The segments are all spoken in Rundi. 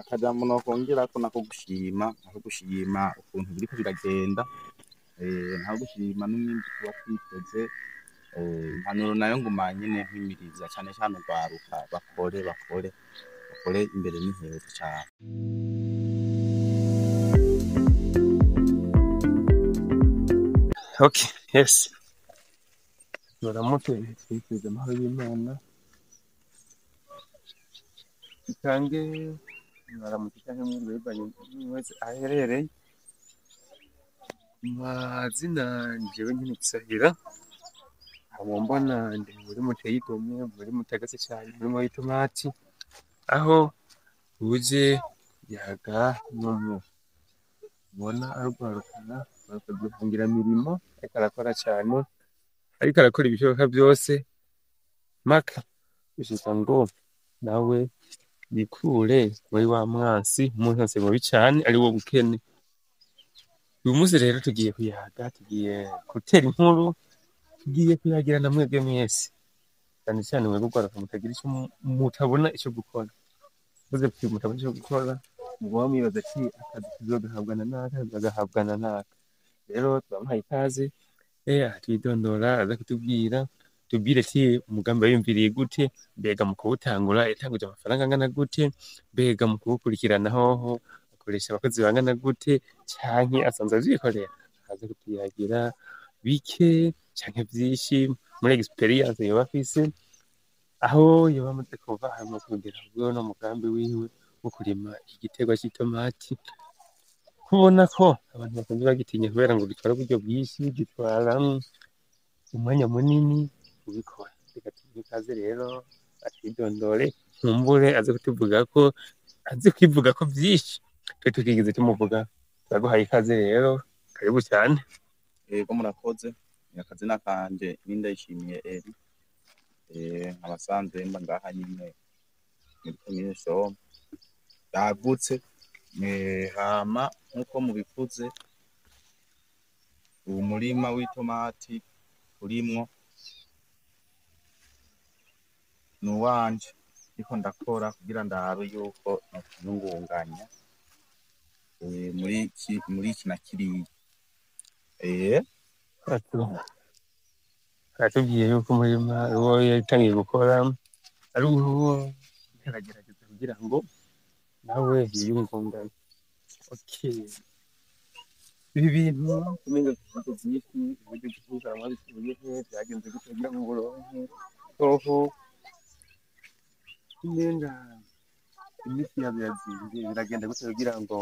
Akajambo nokongerako nako gushima, nako gushima ukuntu biriko biragenda, nako gushima n'umwimbu tuba twiteze. Impanuro nayo nguma nyene mpimiriza cane cane urwaruka, bakore bakore bakore, imbere ni heza cane. Okay, yes. Muramuke, twifuriza amahoro y'Imana. Dutange mwaramutse canke mwiriwe bivanye n'umwe wese aho aherereye. Mazina jewe nyene Gisahira, nkaba mbona ndi mu murima uteye igomwe, umurima utagase cane, umurima w'itomati, aho uje yaga n'umwe ubona arugwarukana mirimo, ariko arakora cane, ariko arakora ibishoboka vyose mpaka gushika ngo nawe yikure muri wa mwansi, umwansi mubi cane ari wo bukene. Uyu munsi rero tugiye kuyaga, tugiye gutera inkuru, tugiye kuyagira na mwebwe mwese, cane cane mwebwe urwaruka mutagira ico mutabona ico gukora. Mvuze mutabona ico gukora, muguma mwibaza ati akazi tuzogahabwa na naka, tuzogahabwa na naka. Rero turamuhaye ikaze, aratwidondora, araza kutubwira, tubwire ati umugambi wiyumviriye gute, mbega mu kuwutangura yatanguje amafaranga angana gute, mbega mu kuwukurikirana hoho akoresha abakozi bangana gute, canke asanzwe avyikorera. Araza kutuyagira bike canke vyinshi muri experience yoba afise, aho yoba amaze kuva hama kugera kuri uno mugambi wiwe wo kurima igiterwa c'itomati. Kubona ko abantu basanzwe bagitinya kubera ngo gitwara uburyo bwinshi, gitwara umwanya munini kubikora. Reka tumuhe ikaze rero atwidondore, nkumbure aze kutuvugako, aze kwivugako vyinshi twe tutigeze tumuvuga. Turaguhaye ikaze rero, karibu cane. Yego, murakoze. Akazina kanje ni Ndayishimiye Eri, nkaba nsanzwe mba ngaha nyene muri komine Shombo yagutse. Hama nkuko mubivuze, uwu murima w'itomati urimwo nuwanje, ndiko ndakora kugira ndabe yuko nokwiyungunganya muri iki na kiriya. Aratubwiye yuko umurima uwo yatangiye gukora ari uwo aragerageza kugira ngo nawe yiyungunganye. Okay. Ibi bintu umenga ibibazo vyinshi, uburyo bw'ukuza mwabikuye he, vyagenze gute kugira ngo uburonke, hoho umenga imiti yavyo irazimvye, biragenda gute kugira ngo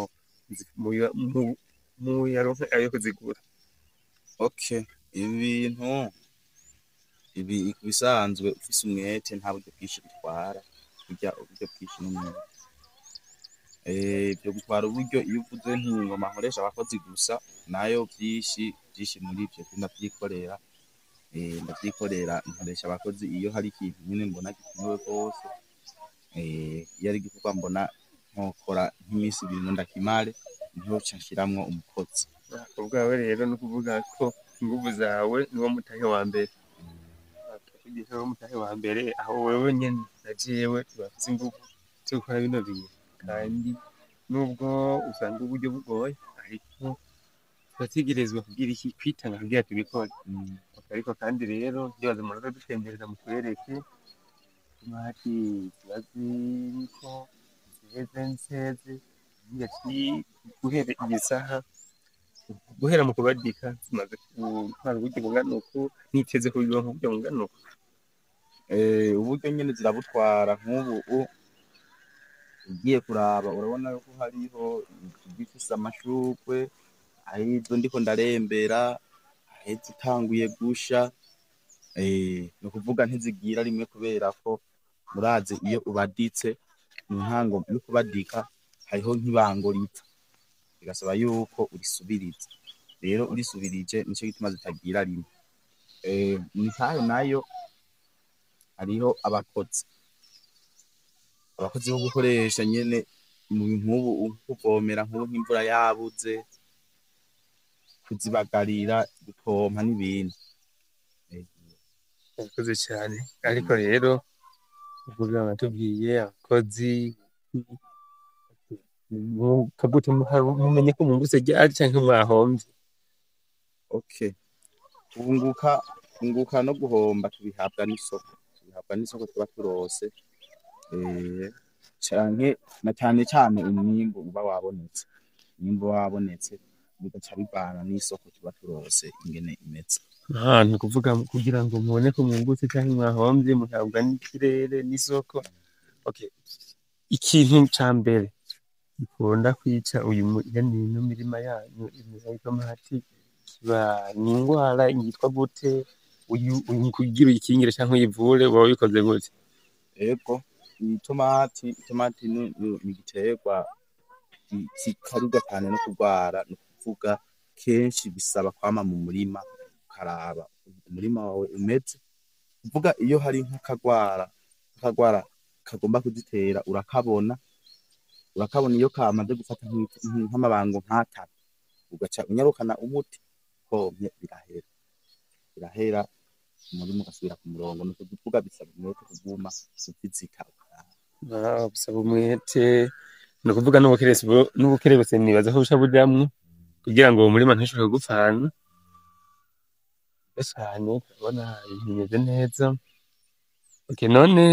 muyaronke ayo kuzigura? Okay, ibi bintu ibi bisanzwe ufise umwete nta buryo bwinshi bitwara, burya uburyo bwinshi n'umwete. Ivyo gutwara uburyo, iyo uvuze nti ngoma nkoresha abakozi gusa, nayo vyinshi vyinshi muri ivyo ndavyikorera, ndavyikorera, nkoresha abakozi iyo hari ikintu nyene mbona gikenewe gose, iyo ari igikorwa mbona nkokora nk'imisi ibiri ngo ndakimare, niho nca nshiramwo umukozi. Kubwawe rero ni ukuvuga ko inguvu zawe niwo mutahe wa mbere. Kugira niwo mutahe wa mbere, aho wewe nyene na jewe tubafise inguvu zo gukora bino bintu, kandi nubwo usanga uburyo bugoye, ariko turategerezwa kugira iki, kwitanga kugira tubikore. Ariko kandi rero ndibaza muraza dutembereza mutwereke itomati ziba ziriko zeze nseze, ati guhera iyi saha, guhera mu kubadika zimaze gutwara uburyo bungana uku, niteze kubironka uburyo bungana uku. Uburyo nyene zirabutwara. Nk'ubu ugiye kuraba urabona yuko hariho igifise amashurwe, hariho izo ndiko ndarembera, hariho izitanguye gusha. Ni ukuvuga ntizigira rimwe, kubera ko murazi iyo ubaditse mu ntango yo kubadika hariho nk'ibango ripfa, bigasaba yuko urisubiriza. Rero urisubirije nico gituma zitagira rimwe. Imitahe nayo hariho abakozi bo gukoresha nyene nk'ubu kuvomera, nk'ubu nk'imvura yabuze, kuzibagarira, gupompa n'ibindi. Murakoze cane. Ariko rero ukuvuga batubwiye abakozi. Mwunguka gute? Mumenye ko mwungutse ryari canke mwahomvye? Okay, kunguka no guhomba tubihabwa n'isoko, tuba turose, canke na cane cane umwimbu uba wabonetse, bigaca bivana n'isoko tuba turose ingene imeze. Aha ni ukuvuga kugira ngo mubone ko mwungutse canke mwahomvye muhabwa n'ikirere n'isoko. Okay. Ikintu ca mbere gikunda kwica uyu ino mirima yanyu, imirima y'itomati, kiba ni ingwara yitwa gute? Uyu kugira uyikingire canke uyivure woba wabikoze gute? Ego, itomati ni igiterwa kikarirwa cane no kurwara, ni ukuvuga kenshi bisaba kwama mu murima ukaraba umurima wawe umeze, kuvuga iyo hari nk'akagwara kagomba kuzitera urakabona iyo kamaze gufata nk'amabango nk'atatu, ugaca unyarukana umuti ukomye birahera, umurima ugasubira ku murongo. Ni ukuvuga bisaba umwete kuguma uvizita ukaraba. Bisaba umwete, ni ukuvuga n'ubukerebutsi nibaza ko buca bujamwo kugira ngo uwo murima ntushobore kugupfana. Cane turabona ibintu bimeze neza. Okay, none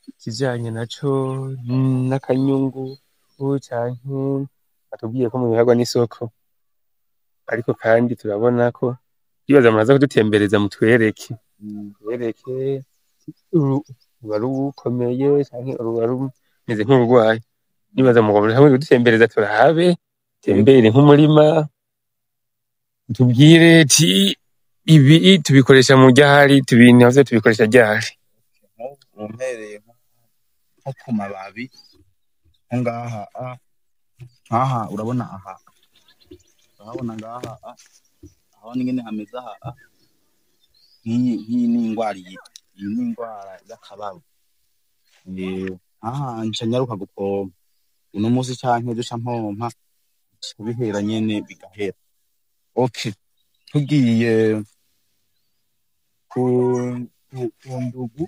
ikijanye naco n'akanyungu canke batubwiye ko mubihabwa n'isoko, ariko kandi turabona ko ndibaza muraza kudutembereza mutwereke ruba rukomeye canke ruba rumeze nk'ururwaye. Ndibaza mugomba hamwe kudutembereza turabe, tembere nk'umurima, tubwire ti ibi tubikoresha mu ryari, navyo tubikoresha ryari. Umpereye nko ku mababi nko ngaha, nkaha urabona aha, urabona ngaha, aho n'ingene hameze aha, nk'iyi ni ingwara, iyi ni ingwara y'akababu. Aha nca nyaruka gupompa uno musi canke ejo nca mpompa, bihera nyene bigahera. Okay, tugiye ku ndugu,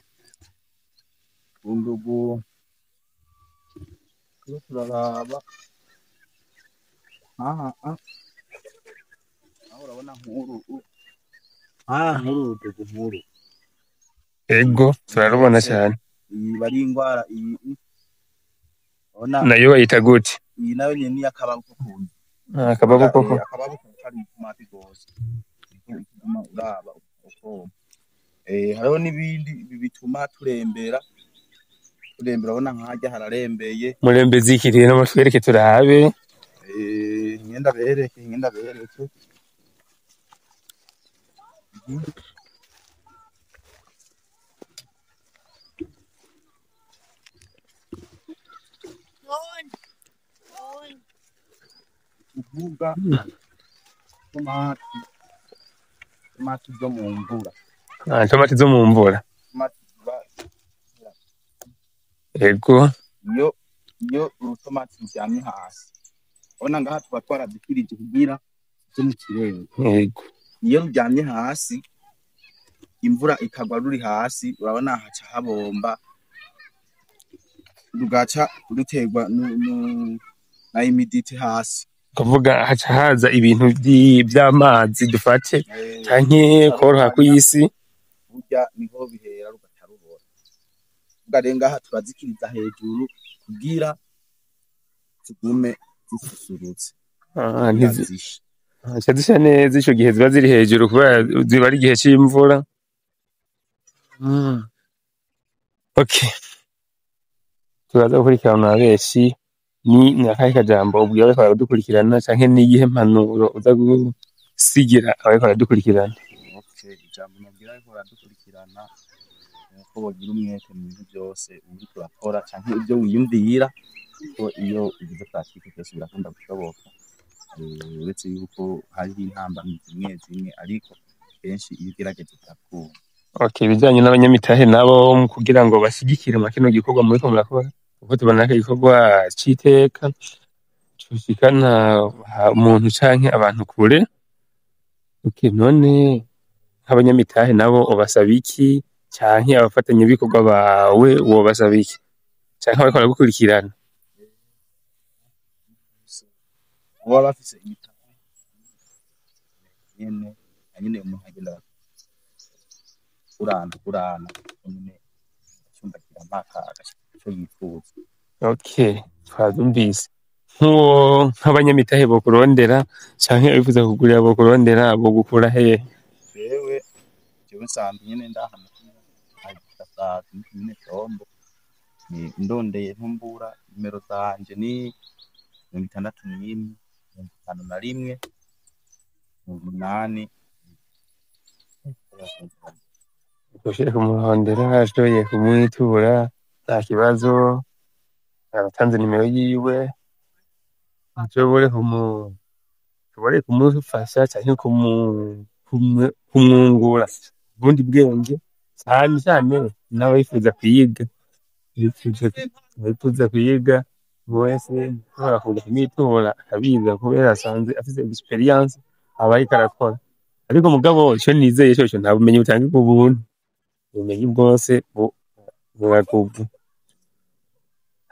turiko turaraba aha, aho urabona nkuru, nkuru urudugu nkuru. Ego, turarubona cane. Iyi bari ingwara iyi, urabona nayo bayita gute? Iyi nayo nyene ni akababu ko kundu. Akababu koko. Akababu kari itomati gose. Uguma uraba uko. Hariho n'ibindi bituma turembera, urabona nkaharya hararembeye. Murembeze iki rero mutwereke turabe? Ngenda bereke. Kuvuga tomati zo mu mvura. Tomati zo mu mvura. Ego. Iyo urutomati ruryamye hasi, urabona ngaha tuba twarazikirije kugira zo mu kirere. Ego. Iyo ruryamye hasi, imvura ikagwa ruri hasi, urabona haca habomba, rugaca ruterwa na humidity hasi. Kuvuga haca haza ibintu vy'amazi dufate canke koroha kw'isi, burya niho bihera rugaca rubora. Kuvuga ngaha turazikiriza hejuru kugira zigume zisusurutse. Zica zisha neza ico gihe ziba ziri hejuru kubera ziba ari igihe c'imvura. Okay. Turaza gukurikirana benshi. Ni akahe kajambo ubwira abariko baradukurikirana canke niyihe mpanuro uza gusigira abariko baradukurikirana? Okay, ijambo nobwira abariko baradukurikirana nuko bogira umwete mu bintu vyose uriko urakora canke ivyo wiyumvira, kuko iyo ugize pratique vyose birakunda gushoboka. Uretse yuko hariho intambamyi zimwe zimwe, ariko kenshi iyo ugerageje birakunda. Okay, ibijanye n'abanyamitahe nabo kugira ngo bashigikire kino gikorwa muriko murakora, kuko tubona ko igikorwa c'iteka coshikana umuntu canke abantu kure. Okay, none nk'abanyamitahe nabo ubasaba iki, canke abafatanyabikorwa bawe wobasaba iki? Canke bariko baragukurikirana? Baba bafise imitahe nyene, nyene umuntu agenda kurana kurana nyene acumbagira mpaka agashika ico yifuza. Okay, twavyumvise. Nk'uwo nk'abanyamitahe bokurondera canke abifuza kugurira bokurondera, bogukura hehe? Jewe nsanzwe nyene ndaha Gasazi muri komine Shombo. Ndondeye ntumbura, nimero zanje ni 61 51 80. Ushobore kumurondera, ashoboye kumwitura nta kibazo, aratanze nimero yiwe, nshobore kumufasha canke kumwungura ubundi bwenge, cane cane n'abifuza kwiga, abifuza kwiga wese ashobora kuza kumwitura akabiga, kubera asanzwe afise experience aba ariko arakora. Ariko mugabo ico nizeye coco, nta bumenyi butangirwa ubuntu, ubumenyi bwose buragurwa.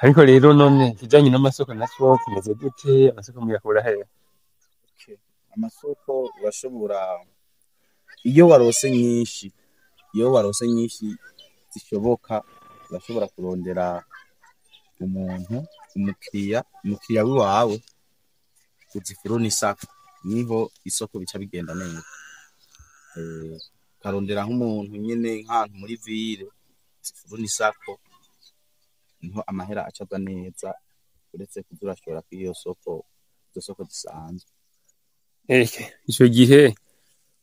Ariko rero none ikijanye n'amasoko naco kimeze gute? Amasoko muyakura hehe? Okay. Amasoko urashobora, iyo warose nyinshi, iyo warose nyinshi zishoboka, urashobora kurondera umuntu, umukiriya wiwawe uzifurunisako, niho isoko bica bigenda neza. Ukarondera nk'umuntu nyene nk'ahantu muri ville zifurunisako, niho amahera aca aza neza, uretse kuza urashora kw'iyo soko, izo soko zisanzwe. Eke, ico gihe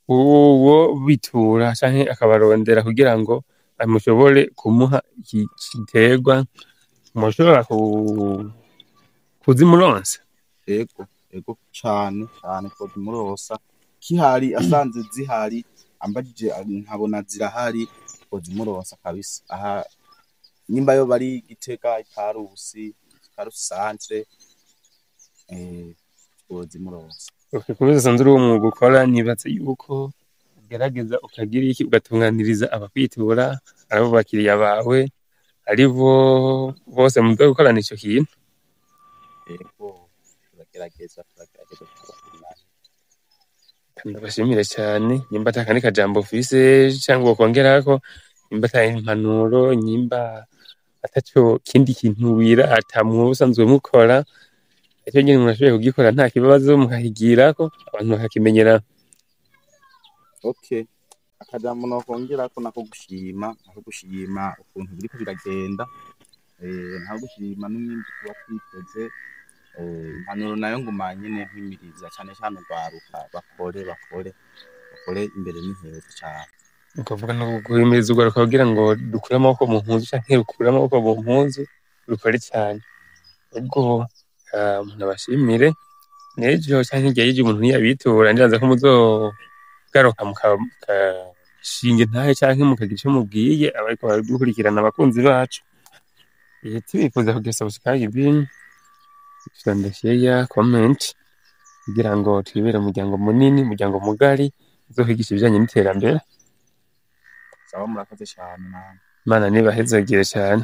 uwo bitura canke akabarondera kugira ngo amushobore kumuha iki giterwa, mushobora kuzimuronsa? Ego, cane cane twozimuronsa kihari, asanze zihari, ambajije nkabona zirahari, twozimuronsa kabisa. Aha nimba yo bari Gitega, Ikarusi, Ikarusi centre, twozimuronsa. Okay, kubera usanzwe uri umwuga ukora, nibaza yuko ugerageza ukagira iki, ugatunganiriza abakwitura, ari abo bakiriya bawe, ari bo bose muza gukorana ico kintu. Ego, turagerageza tukabatunganiriza. Ndabashimire cane. Nimba ata kandi kajambo ufise canke wokongerako, nimba ata impanuro, nimba ataco kindi kintu wirata mwoba usanzwe mukora, ico nyene murashoboye kugikora nta kibazo, mukakigirako abantu bakakimenyera. Okay. Akajambo nokongerako nako gushima ukuntu biriko biragenda, nako gushima n'umwimbu tuba twiteze. Impanuro nayo nguma nyene mpimiriza cane cane urwaruka, bakore, bakore, bakore, imbere ni heza cane. Ukuvuga no guhimiriza urwaruka kugira ngo dukure amaboko mu mpuzu canke rukure amaboko mu mpuzu rukore cane. Ubwo ndabashimire, n'ejo canke hirya y'ejo umuntu niyabitura, ndibaza ko muzogaruka mukashinga intahe canke mukagira ico mubwiye abariko baradukurikirana, abakunzi bacu. Tubifuza kugira subscribe, fyonda share, comment, kugira ngo twibere umuryango munini, umuryango mugari uzokwigisha ibijanye n'iterambere. Sawa, murakoze cane namwe. Imana nibahezagire cane.